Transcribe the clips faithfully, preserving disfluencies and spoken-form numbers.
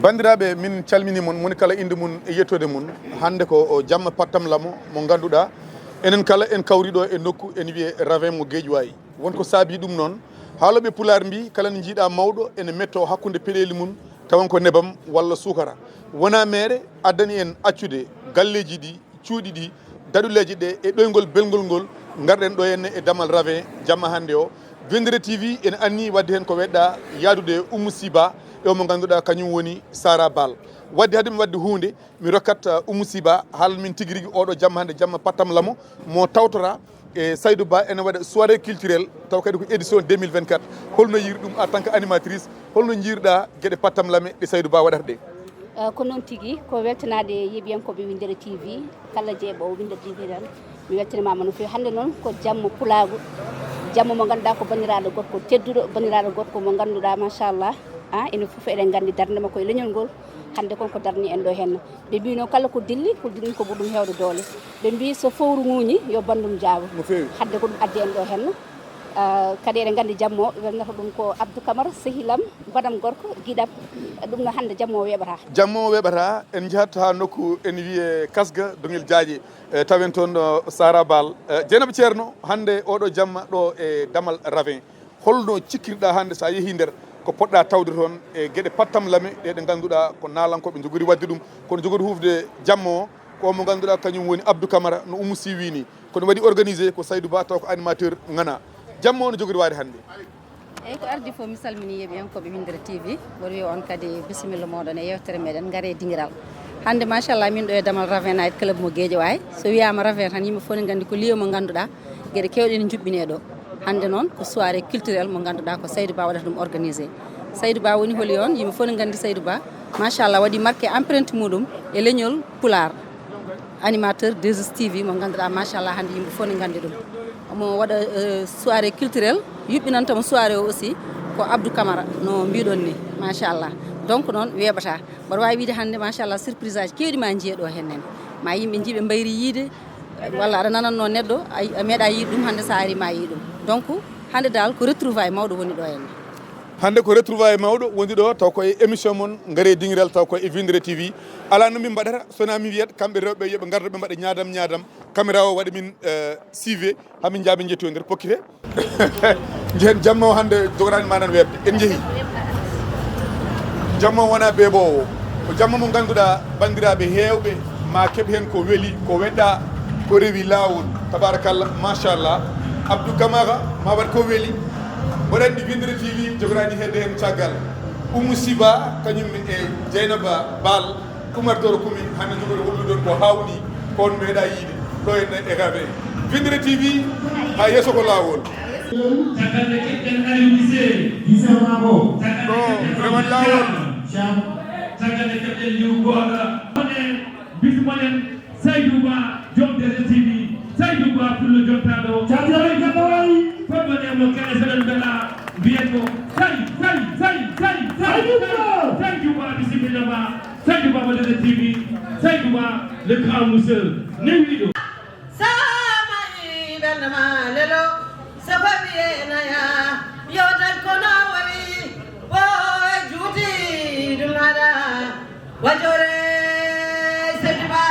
Banndiraaɓe, min calminii mon, moni kala innde mum e yettoode mum. Hannde ko o jamma pattam lamo mo ngannduɗaa, enen kala en kawri ɗo e nokku ene wiyee Ravin mo Guédiawaye. Won ko saabii ɗum noon, haalooɓe Pulaar mbii, kala nde njiiɗaa mawɗo ene mettoo hakkunde peɗeeli mum, tawa ko nebam walla suukara. Wonaa meere addani en accude galleeji ɗi, cuuɗi ɗi, daɗuleeje ɗe e ɗoyngol belngol ngol, ngarɗen ɗo henne e Damal Ravin jamma hannde o. Winndere T V ene anniyii waɗde heen ko weeɓɗaa yahdude e Oumou Sy Ba e o mo ngannduɗaa kañum woni Sara Bal. Waɗde hade mi waɗde huunde, mi rokkat, uh, Oumou Sy Ba haala min tigi rigi oɗo jamma hannde jamma pattam lamo mo tawtoraa e Saydou Ba ene waɗa soirée culturelle, taw kadi ko édition deux mille vingt-quatre. Holno yiiri ɗum en tant que animatrice? Holno njiirɗaa geɗe pattam lame ɗe Saydou Ba waɗata ɗe? Eh, ko noon tigi, ko weltanaade yeeɓiyankooɓe Winndere T V, kala jeeɓoowo Winndere T V tan, mi weltanimaama no feewi. Hannde noon ko jamma pulaagu, jamma mo ngannduɗaa ko banndiraaɗo gorko tedduɗo, banndiraaɗo gorko mo ngannduɗaa, machallah, ah, enen fof eɗen nganndi darnde makko e leñol ngol. Hannde kon ko darni en ɗo henne. Ɓe mbii noon kala ko dilli, ko dilli ko ɓuri ɗum heewde doole. Ɓe mbii so fowru ŋuuñi, yo banndum jaabo. No feewi. Hannde ko ɗum addi en ɗo henne. Ah, kadi eɗen nganndi jamma o, welnata ɗum ko Abdou Camara, sehilam, mbaɗam gorko, giɗam. Ɗum no hannde jamma o weeɓata. Jamma o weeɓata, en njahat haa nokku ene wiyee Kasga, Doŋel Jaaƴe, eh, tawen toon, eh, Sara Bal. Eh, Dieynaba Ceerno, hannde oɗo jamma ɗo e Damal Ravin. Holno cikkirɗaa hannde so a yehii nder ko poɗɗaa tawde toon e geɗe pattam lame ɗe ɗe ngannduɗaa ko naalankooɓe njogori waɗde ɗum, kono jogori hufde jamma o ko mo ngannduɗaa kañum woni Abdou Camara no Oumou Sy wii ni. Kono waɗi organisé ko Saydou Ba taw ko animateur ŋana. Jamma o no jogori waade hannde. Eyyi, ko ardi fof mi salminii yeeɓiyankooɓe Winndere T V, mboɗo wiya on kadi bisimilla mooɗon e yeewtere meɗen Ngare Dingiral. Hannde machallah min ɗo e Damal Ravin Night Club mo Guédiawaye. So wiyaama Ravin tan yimɓe fof ne nganndi ko lieu mo ngannduɗaa geɗe keewɗe ene njuɓɓinee ɗo. Hannde noon ko soirée culturelle mo ngannduɗaa ko Saydou Ba waɗata ɗum organisé. Saydou Ba woni holi on? Yimɓe fof ne nganndi Saydou Ba. Machallah waɗi marqué empreinte muɗum e leñol Pulaar. Animateur deux S T V mo ngannduɗaa machallah hannde yimɓe fof ne nganndi ɗum. Omo waɗa, eh, soirée culturelle, yuɓɓinanta mo soirée o aussi ko Abdou Camara no mbiɗon ni, machallah. Donc noon weeɓataa. Mboɗo waawi wiide hannde machallah surprise aji keewɗi ma njiyee ɗo henne. Ma yimɓe njii ɓe mbayri yiide, walla aɗa nanatno neɗɗo, a, a meeɗa yiide ɗum, hannde so a ari ma yii ɗum. Donc hannde dal ko retrouvaille mawɗo woni ɗo henne. Hannde ko retrouvaille mawɗo woni ɗo, taw ko e émission mon Ngare Dingiral, taw ko e Winndere T V. Alaa no min mbaɗata, so wonaa min wiyat kamɓe rewɓe yo ɓe ngardo ɓe mbaɗa ñaadam ñaadam. Caméra o waɗa min, eh, suivi, haa min njaa min njettoyo nder pokkite. Njehen jamma o hannde jogoraani ma nan weeɓde. En njehii. Jamma o wonaa beeboowo. Ko jamma mo ngannduɗaa banndiraaɓe heewɓe ma keɓ heen ko weli, ko weɗɗaa, ko rewi laawol. Tabarakallah, machallah. Abdou Camara, ma waɗ ko weli. Mboɗo anndi Winndere T V jogoraani hedde heen caggal. Oumou Sy Ba, kañum e Dieynaba Bal, Oumar Doro Kumi, hannde jogori hollude on ko haawnii, ko on meeɗaa yiide, ɗo henne e Ravin. Winndere T V, haa yeeso ko laawol. Caggal nde keɗɗen Aliou Gissé. Gissé Mabo. Ɗo, rewan laawol. Caggal nde keɗɗen Liw Gooɗa. Bismoɗen Saydou Ba, joom deux S T V. Saydou Ba, pullo jottaaɗo. Caggal nde keɗɗen. Fodde mo keɗe seɗen mbela, mbiyen mo, Say, say, say, say, say, Saydou Ba. Saydou Ba, bisimilla ma. Saydou Ba, mo deux S T V. Saydou Ba, le grand monsieur. Newiiɗo. Samari bernama lelo, sababi e naya, yo tan kono wari, o juuti ɗum haɗa, wajore sediba.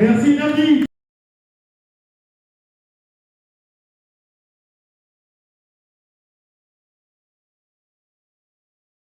Merci.